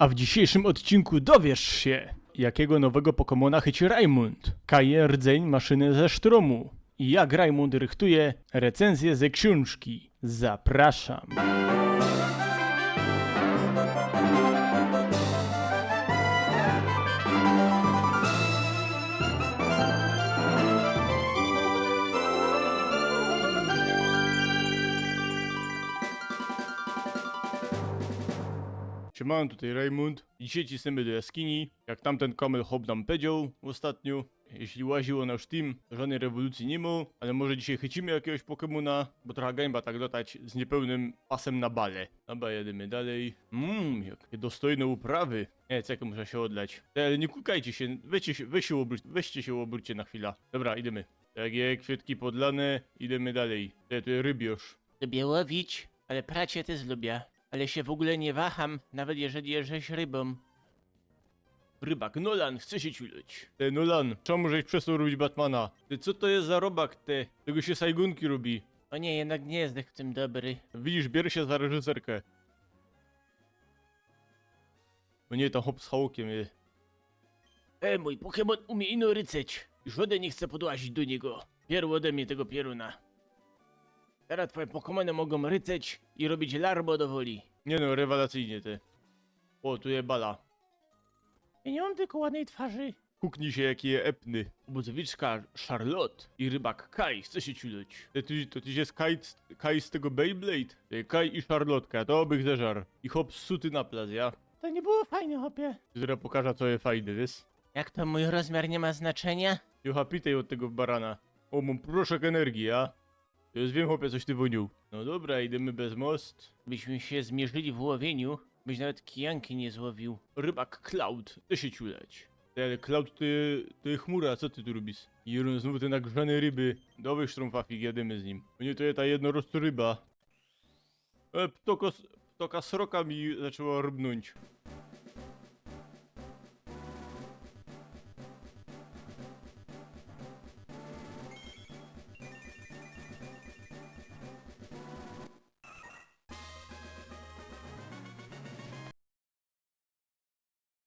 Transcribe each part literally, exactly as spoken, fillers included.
A w dzisiejszym odcinku dowiesz się, jakiego nowego Pokemona chyci Raimund, kaj je rdzyń maszyny ze sztromu i jak Raimund rychtuje recenzję ze książki. Zapraszam. Siemano, tutaj Raimund. Dzisiej cisnymy do jaskini, jak tamtyn kamyl chop nam powiedzioł ôstatnio. Jeśli łaziło na sztym, żodnyj rewolucyje niy ma, ale może dzisiej chycimy jakigoś Pokemona, bo trocha gańba tak lotać z niypełnym pasym na bale. Dobra, jedymy dalej. Mmm, jakie dostojne uprawy. Niy, czekej, muszę sie ôdlać. Te, ale niy kukajcie sie, weźcie sie, weź sie ôbróć, weźcie sie ôbróćcie na chwila. Dobra, idymy. Tak je, kwiatki podlane, idymy dalej. Te, tu je rybiôrz. Lubiã łowić, ale prać sie tyż lubiã. Ale sie w ôgōle niy waham, nawet jeżyli je żeś rybōm. Rybak, Nolan, chce sie ciulać. Ty, Nolan, czymu żeś przestoł robić Batmana? Ty, co to je za robak, ty? Tego sie sajgōnki robi. Ô niy, jednak niy jest w tym dobry. Widzisz, bierz sie za reżyserkã. No niy, to chop z hałokiym je. E, mōj Pokemon umie ino ryceć. Już ôde niy chce podłazić do niego. Pierw ôde mie tego pierōna. Teroz twoje Pokemony mogōm ryceć i robić larmo do woli. Niy no, rewelacyjnie, ty. Ô, tu je bala. Ja niy mōm tyjko ładnyj twarzy. Kuknij sie, jaki je epny. Ôbozwiczka Charlotte i rybak Kaj chce sie ciulać. Ty, ty, to ty je Kaj, Kaj z tego Beyblade? Ty, Kaj i Charlotka, to bych zeżar. I chop suty na plac, ja? To niy było fajne, chopie. Ci teroz pokażã, co je fajne, wiysz? Jak to, mōj rozmiar niy ma znaczynia? Jucha, pitej ôd tego barana. Ô, mōm proszek energije, ja? To już wiym, chopie, coś ty wōniōł. No dobra, idymy bez most. Byśmy sie zmierzyli w łowiyniu, byś nawet kijanki niy złowiōł. Rybak Cloud, chce sie ciulać. Ty, ale Cloud, ty, ty chmura, co ty tu robisz? I ôn znōw te nagrzane ryby. Dobry sztrōm, Fafik, jadymy z nim. Ô niy, to je ta jednorostoryba. E, ptoko s-, ptoka sroka mi zaczła rybnōńć.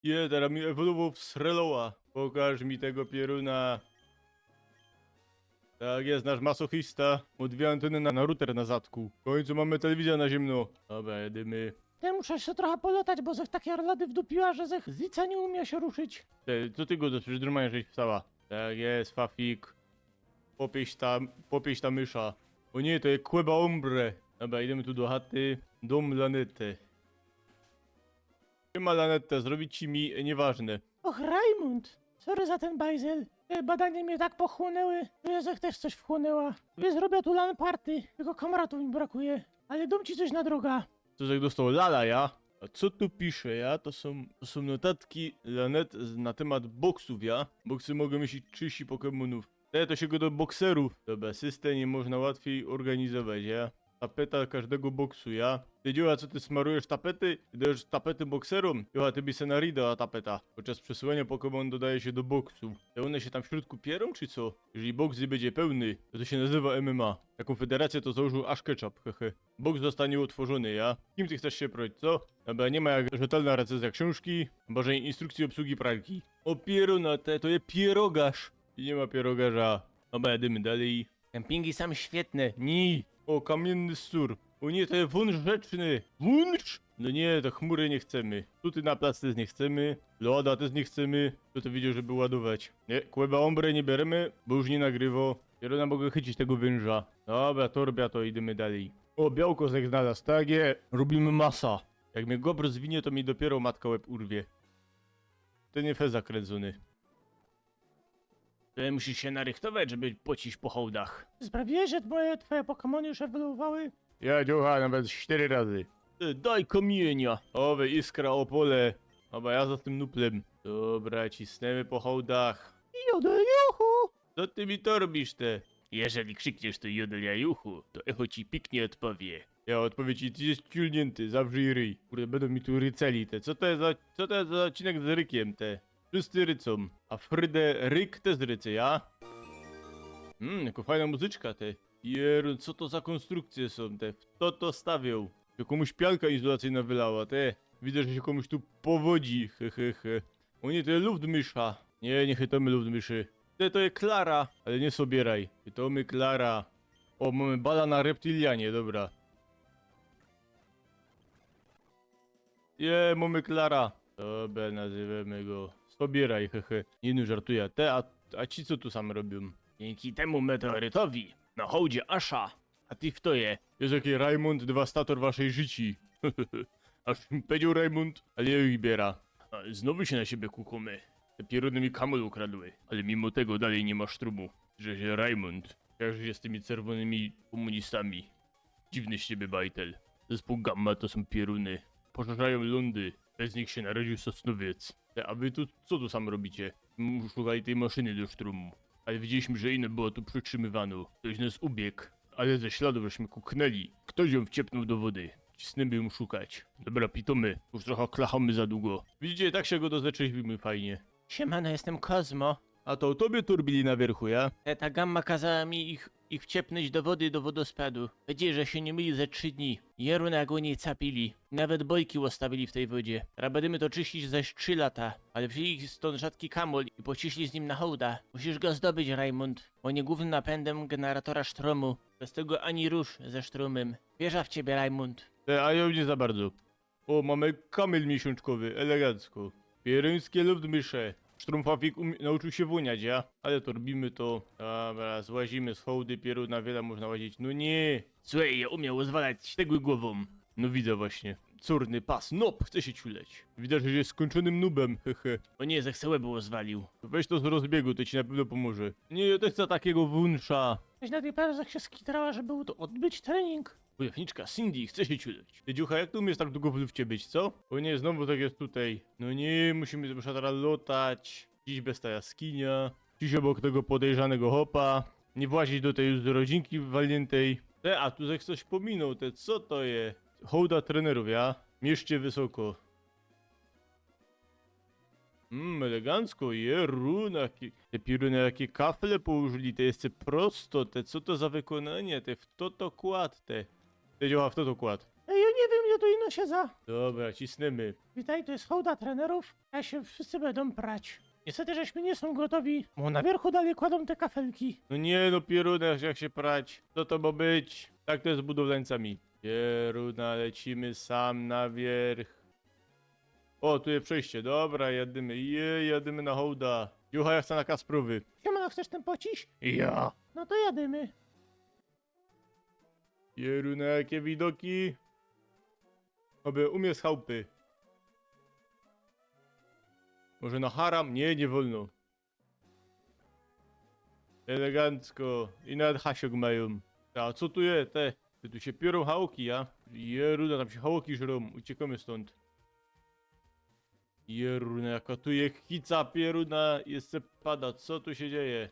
Je, teroz mi ewoluowoł w Sreloa. Pokaż mi tego pierōna. Tak je, nasz masochista. Mōm dwie anteny na, na router na zadku. W kōńcu mōmy telewizja na zimno. Dobra, jedymy. Ty, muszã sie trocha polotać, bo żech take lody wdupiła, że żech z lica niy umiała sie ruszyć. Ty, co ty godŏsz? Przecież normalnie żeś wstała. Tak je, Fafik. Popieś ta, popieś ta mysza. Ô niy, to je Kłeba Ombre. Dobra, idymy tu do chaty. Dōm Lanety. Siema, Laneta, zrobić ci mi nieważne. Och, Raimund! Sorry za tyn bajzel. Te badania mie tak pochłōnyły, że żech tyż coś wchłōnyła. Wiysz, zrobiã tu lan party, tyjko kamratōw mi brakuje. Ale dōm ci coś na droga. Co, żech dostoł lala, ja? A co tu pisze, ja? To sōm, to sōm notatki Lanet z, na tymat boksōw, ja? Boksy mogōm jeździć trziści Pokemonōw. Te, to sie godŏ do bokserōw. Dobra, system niy można łatwij ôrganizować, ja? Tapeta kożdego boksu, ja? Ty, dzioła, co ty smarujesz tapety? Ty dajesz tapety bokserōm? Jocha, ty byś se na rida tapeta. Podczas przesyłania Pokémon dodaje się do boksu. Te ône sie tam w środku pierōm, czy co? Jeźli boks bydzie pełny, to, to sie nazywa M M A. Takõ federacyjõ to założył Ash Ketchup, hehe. Boks zostanie utworzony, ja? Kim ty chcesz sie prowadzić, co? Dobra, niy ma jak rzetelna recyzja ksiōnżki, boże, instrukcji ôbsługi pralki. Ô pierōna, te, to je pierogarz. I niy ma pierogarza. Dobra, jedymy dalij. Kempingi sōm świetne. Niy. Ô, kamiynny sur. Ô niy, to je wōnż rzeczny. Wōnż? No niy, to chmury niy chcymy. Tutaj na plac tyż niy chcymy. Loda tyż niy chcymy. Tu, tu widzisz, żeby ładować. Niy, Kłeba Ombre niy bierymy, bo już niy nagrywo. Pierōna, mogã chycić tego wōnża. Dobra, torbia, to idymy dalij. Ô, białko żech znalazł, tak je. Robimy masa. Jak mie gop rozwinie, to mi dopiero matka łeb urwie. Tyn je fest zakrynzōny. Ty musisz sie narychtować, żeby pocić po hołdach. Sprawiłeś, że moje, twoje Pokémony już ewoluowały? Ja, dziołcha, nawet sztyry razy. Ty, daj kamiynia. Owe, iskra, opole. Dobra, ja za tym nuplym. Dobra, cisnymy po hołdach. Jodel, juchu! Co ty mi to robisz, ty? Jeżyli krzykniesz, ty jodel, ja, juchu, to echo ci piknie ôdpowie. Ja ôdpowiym ci, ty jes ciulniynty, zawrzyj ryj. Kurde, bydōm mi tu ryceli, te. Co to je za, co to je za ôdcinek z rykiym, te? Wszyscy rycōm. A Fryde ryk tyż rycy, ja? Mmm, jako fajna muzyczka, te. Pierōn, co to za kōnstrukcje sōm, te? Fto to stawiōł? To kōmuś pianka izolacyjna wylała, te. Widza, że sie komuś tu powodzi, he, he, he. Ô niy, to je Luftmysz. Niy, niy chytōmy Luftmyszy. Te, to je Klara, ale niy Sobieraj. Chytōmy Klara. Ô, mōmy bala na reptilianie, dobra. Je, mōmy Klara. Dobra, nazywōmy go Sobieraj, he, he. Niy, no, żartujã. Te, a, a ci co tu sam robiōm? Dziynki tymu meteorytowi na hołdzie Asha. A ty fto je? Jezu, jaki Rajmund, dewastator waszej życi. Aż bym powiedzioł Rajmund, ale jŏ ich biera. A, znowu sie na siebie kukōmy. Te pierōny mi kamol ukradły, ale mimo tego dalij niy ma sztrumu. Że sie Rajmund, jak żeś sie z tymi czerwōnymi kōmunistami. Dziwny z ciebie bajtel. Zespōł Gamma to sōm pierōny. Pożarajōm lōndy. Bez nich sie narodził Sosnowiec. Te, a wy tu, co tu sam robicie? M, szukali tyj maszyny do sztrumu. Ale widzieliśmy, że ino była tu przitrzimywano. Ftoś nas ubieg. Ale ze śladōw żeśmy kuknęli. Ftoś jōm wciepnōł do wody. Cisnōmy jōm szukać. Dobra, pitōmy. Już trocha klachōmy za dugo. Widzicie, tak sie go dozetrzewimy fajnie. Siemano, jestem Kozmo. A to tobie turbili na wierchu, ja? E, ta Gamma kazała mi ich, ich wciepnyć do wody, do wodospadu. Powiedzieli, że sie niy myli ze trzi dni. Jeruna go niy capili. Nawet bojki ôstawili w tyj wodzie. Ra bydymy to czyścić ze trzi lata. Ale wziyli stōnd rzadki kamol i pociśli z nim na hołda. Musisz go zdobyć, Rajmund. Ôn je głōwnym napędym generatora sztrōmu. Bez tego ani rusz ze sztrōmym. Wierzã w ciebie, Rajmund. E, a jŏ niy za bardzo. Ô, mōmy kamyl miesiōnczkowy, elegancko. Pierōńskie Luftmysze. Sztrōmfafik um-, nauczył sie wōniać, ja? Ale to robimy to. Dobra, złazimy z hołdy, pierōna, wiela można łazić. No niy. Słuchej, jŏ umioł rozwalać sztegły głowōm. No widzã właśnie. Cōrny pas. Nop, chce sie ciuleć. Widzã, że sie skōńczōnym nubym, he, he. Ô niy, że se łeb rozwalił. Weź to z rozbiegu, to ci na pewno pomoże. Niy, jŏ tyż chcã takigo wōnsza. Coś na tyj plaży tak sie skitrała, żeby to odbyć trening. Wojowniczka Cindy chce sie ciuleć. Ty, dziucha, jak ty umiesz tak dugo w lufcie być, co? Ô niy, znowu tak je tutej. No niy, musimy, muszã teroz lotać. Dziś bez ta jaskinia. Dziś ôbok tego podejrzanego chopa. Niy włazić do tyj już rodzinki walniętej. Te, a tu żech coś pominoł, te, co to je? Hołda trenerōw, ja? Mieście wysoko. Mm, elegancko, jeruna, jake, te pierōny, jake kafle położyli, te jeszcze prosto, te, co to za wykonanie, te, fto to kład, te. Te, dziucha, fto to kład. Ej, jŏ niy wiym, jŏ tu ino siedzã. Dobra, cisnōmy. Witaj, to je hołda trenerōw, a sie wszyscy bydōm prać. Niystety, żeśmy niy sōm gotowi, bo na wierchu dalij kładōm te kafelki. No niy, no pierōny, jak sie prać. Co to mo być? Tak to je z budowlańcami. Jeruna, lecimy sam na wierch. Ô, tu je przejście, dobra, jadymy, je, jadymy na hołda. Dziucha, jŏ chcã na Kasprowy. Siemano, chcesz tyn pociś? Ja. No to jadymy. Jeruna, jake widoki. Ôby u mie z chałpy. Może na haram? Niy, niy wolno. Elegancko. I nawet hasiok majōm. A co tu je, te? Ty, tu sie piorōm hałoki, ja? Jeruna, tam sie hałoki żrōm. Uciekōmy stōnd. Jeruna, jaka tu je chica, pierōna, jeszcze pada. Co tu sie dzieje?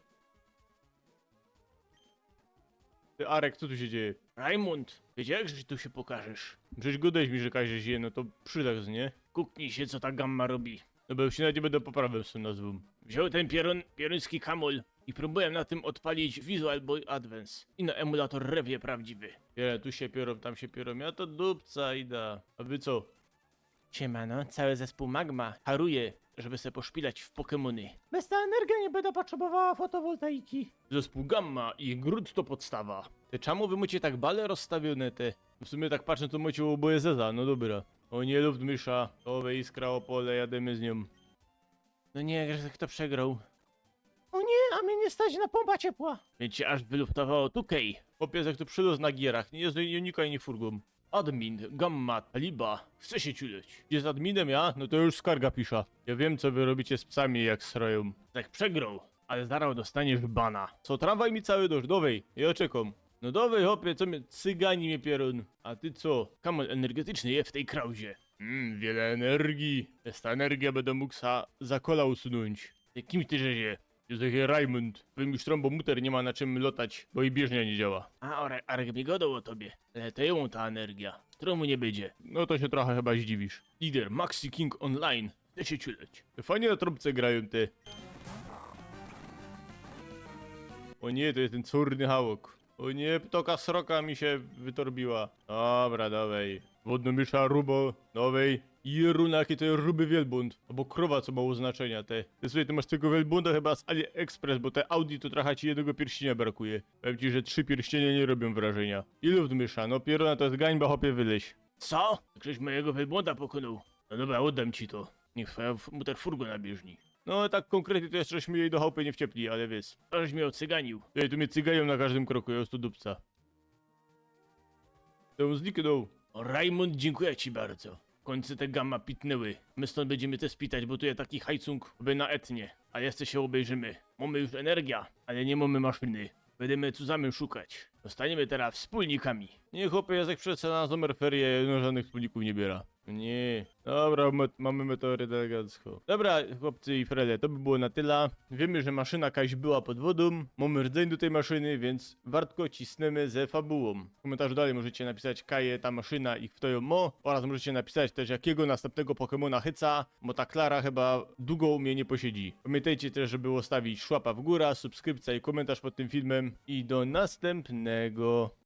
Ty, Arek, co tu sie dzieje? Rajmund, wiedziałech, że tu sie pokażesz. Przecież gŏdałeś mi, że każe sie, no to przydach, nie? Kuknij sie, co ta Gamma robi. No bo już sie nawet niy bydã poprawōł z tōm nazwōm. Wziōn tyn pierōn-, pierōński kamol i prōbōwech na tym ôdpalić Visual Boy Advance. Ino emulator rewnie prawdziwy. Jele, tu sie piorōm, tam sie piorōm, jŏ to dupca idã. A wy co? Siemano, cały zespōł Magma haruje, żeby se poszpilać w Pokémony. Bez ta energia niy bydã potrzebowała fotowoltaiki. Zespōł Gamma i grunt to podstawa. Te, czamu wy mŏcie tak bale rozstawiōne, te? W sumie tak patrzã, to mŏcie ôboje zeza, no dobra. Ô niy, Luftmysza. Ôbie Iskra, Opole, jadymy z niōm. No niy, że ftoś przegroł. Ô niy, a mie niy stać na pōmpa ciepła. Mie sie aż wyluftowało tukej. Chłopiec, jak to przylŏz na gierach, niy, jeżdżã unikōm i niy furgōm. Admin, Gamma, Taliba, chce sie ciuleć. Jest adminym, ja? No to już skarga piszã. Jŏ wiym, co wy robicie z psami, jak srojōm. Tak przegroł, ale zarŏz dostaniesz bana. Co, tramwaj mi cały dosz, dowej, jŏ czekōm. No dowej, chopie, co mie, cygani mie pierōn. A ty co? Kamol energetyczny je w tyj krauzie. Mm, wiele energii. Bez ta energia bydã mōg sa za kola usunōńć. Ty, kim ty żeś je? Jezu, jaki Rajmund. Wym już trōmbōm muter, niy ma na czym lotać, bo i bieżnia niy działa. A, Arek, Arek mi gŏdoł ô tobie. Ale to jŏ mōm ta energia. Trōmu niy bydzie. No to sie trocha chyba zdziwisz. Lider Maxi King Online. Chce sie ciuleć. Fajnie na trōmbce grajōm, te. Ô niy, to je tyn cōrny hałok. Ô niy, ptoka sroka mi sie wytorbiła. Dobra, dowej. Wodnō mysza, rubo, dowej. Jeruna, jaki to jest ruby wielbłąd. Abo krowa, co mało znaczynia, te. Ty, słuchej, ty masz tego wielbłąda chyba z AliExpress, bo te Audi to trochã ci jednego pierścienia brakuje. Powiem ci, że trzy pierścienie nie robią wrażenia. I luft mysza, no pierona, to jest gańba, chopie, wyleź. Co? Ktoś mojego wielbłąda pokonał. No dobra, oddam ci to. Niech twoja f- muter furgo nabieżni. No tak konkretnie to jeszcze żeś mi jej do chałupy nie wciepli, ale wiesz. Ażeś mnie odcyganił. Ej, tu mnie cyganią na każdym kroku, ja już tu dupca. To ją zniknął. O, Rajmund, dziękuję ci bardzo. W końcu te gama pitnęły. My stąd będziemy też pitać, bo tu jest taki hajcung, by na etnie. A jeszcze się obejrzymy. Mamy już energię, ale nie mamy maszyny. Będziemy tu samym szukać. Zostaniemy teraz wspólnikami. Nie, chłopie, ja jak przecież na Sommerferie, no, żadnych wspólników nie biera. Nie. Dobra, me- mamy meteoryt elegancko. Dobra, chłopcy i frele, to by było na tyle. Wiemy, że maszyna jakaś była pod wodą. Mamy rdzeń do tej maszyny, więc wartko cisnemy ze fabułą. W komentarzu dalej możecie napisać, kaje ta maszyna i kto ją ma. Oraz możecie napisać też, jakiego następnego Pokemona chyca, bo ta Klara chyba długo u mnie nie posiedzi. Pamiętajcie też, żeby zostawić szłapa w górę, subskrypcja i komentarz pod tym filmem. I do następnego.